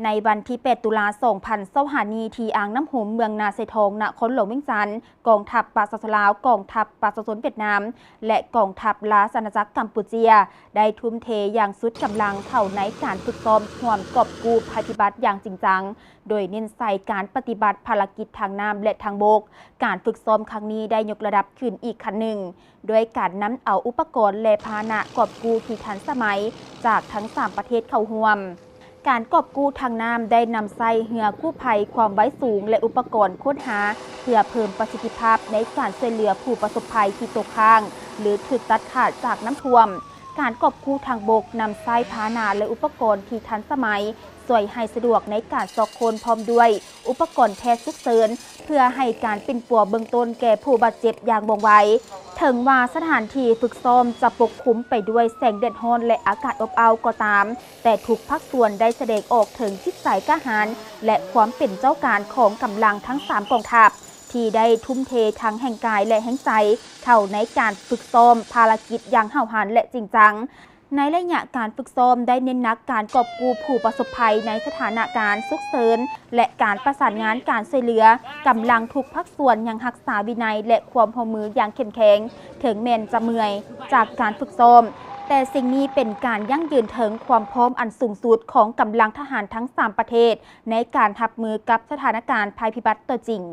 ໃນວັນທີແປດ ຕຸລາ ສອງພັນຊາວຫ້ານີ້ ທີ່ອ່າງນ້ຳໂຮມ ເມືອງນາຊາຍທອງ ນະຄອນຫຼວງວຽງຈັນ, ກອງທັບປະຊາຊົນລາວ, ກອງທັບປະຊາຊົນຫວຽດນາມ ແລະ ກອງທັບລາຊະອານາຈັກກຳປູເຈຍ ໄດ້ທຸ່ມເທຢ່າງສຸດກຳລັງເຂົ້າໃນການຝຶກຊ້ອມຮ່ວມກອບກູ້ໄພພິບັດຢ່າງຈິງຈັງ, ໂດຍເນັ້ນໃສ່ການປະຕິບັດພາລະກິດທາງນ້ຳ ແລະ ທາງບົກ. ການຝຶກຊ້ອມຄັ້ງນີ້ໄດ້ຍົກລະດັບຂຶ້ນອີກຂັ້ນໜຶ່ງ ດ້ວຍການນຳເອົາອຸປະກອນ ແລະ ພາຫະນະກອບກູ້ທີ່ທັນສະໄໝຈາກທັງສາມປະເທດເຂົ້າຮ່ວມ. ການກອບກູ້ທາງນ້ຳໄດ້ນຳໃຊ້ເຮືອກູ້ໄພຄວາມໄວສູງ ແລະ ອຸປະກອນຄົ້ນຫາ ເພື່ອເພີ່ມປະສິດທິພາບໃນການຊ່ວຍເຫຼືອຜູ້ປະສົບໄພທີ່ຕົກຄ້າງ ຫຼື ຖືກຕັດຂາດຈາກນ້ຳຖ້ວມ. ການກອບກູ້ທາງບົກນຳໃຊ້ພາຫະນະ ແລະ ອຸປະກອນທີ່ທັນສະໄໝ ຊ່ວຍໃຫ້ສະດວກໃນການຊອກຄົ້ນ ພ້ອມດ້ວຍອຸປະກອນແພດສຸກເສີນ ເພື່ອໃຫ້ການປິ່ນປົວເບື້ອງຕົ້ນແກ່ຜູ້ບາດເຈັບຢ່າງວ່ອງໄວ. ເຖິງວ່າສະຖານທີ່ຝຶກຊ້ອມຈະປົກຄຸມໄປດ້ວຍແສງແດດຮ້ອນ ແລະ ອາກາດອົບອ້າວກໍຕາມ, ແຕ່ທຸກພາກສ່ວນໄດ້ສະແດງອອກເຖິງຈິດໃຈກ້າຫານ ແລະ ຄວາມເປັນເຈົ້າການຂອງກຳລັງທັງສາມກອງທັບ ທີ່ໄດ້ທຸ່ມເທທັງແຮງກາຍ ແລະ ແຮງໃຈເຂົ້າໃນການຝຶກຊ້ອມພາລະກິດຢ່າງຫ້າວຫັນ ແລະ ຈິງຈັງ. ໃນໄລຍະການຝຶກຊ້ອມໄດ້ເນັ້ນໜັກການກອບກູ້ຜູ້ປະສົບໄພໃນສະຖານະການສຸກເສີນ ແລະ ການປະສານງານການຊ່ວຍເຫຼືອ. ກຳລັງທຸກພາກສ່ວນຍັງຮັກສາວິໄນ ແລະ ຄວາມຮ່ວມມືຢ່າງເຂັ້ມແຂງ, ເຖິງແມ່ນຈະເມື່ອຍຈາກການຝຶກຊ້ອມ, ແຕ່ສິ່ງນີ້ເປັນການຢັ້ງຢືນເຖິງຄວາມພ້ອມອັນສູງສຸດຂອງກຳລັງທະຫານທັງສາມປະເທດ ໃນການຮັບມືກັບສະຖານະການໄພພິບັດຕົວຈິງ.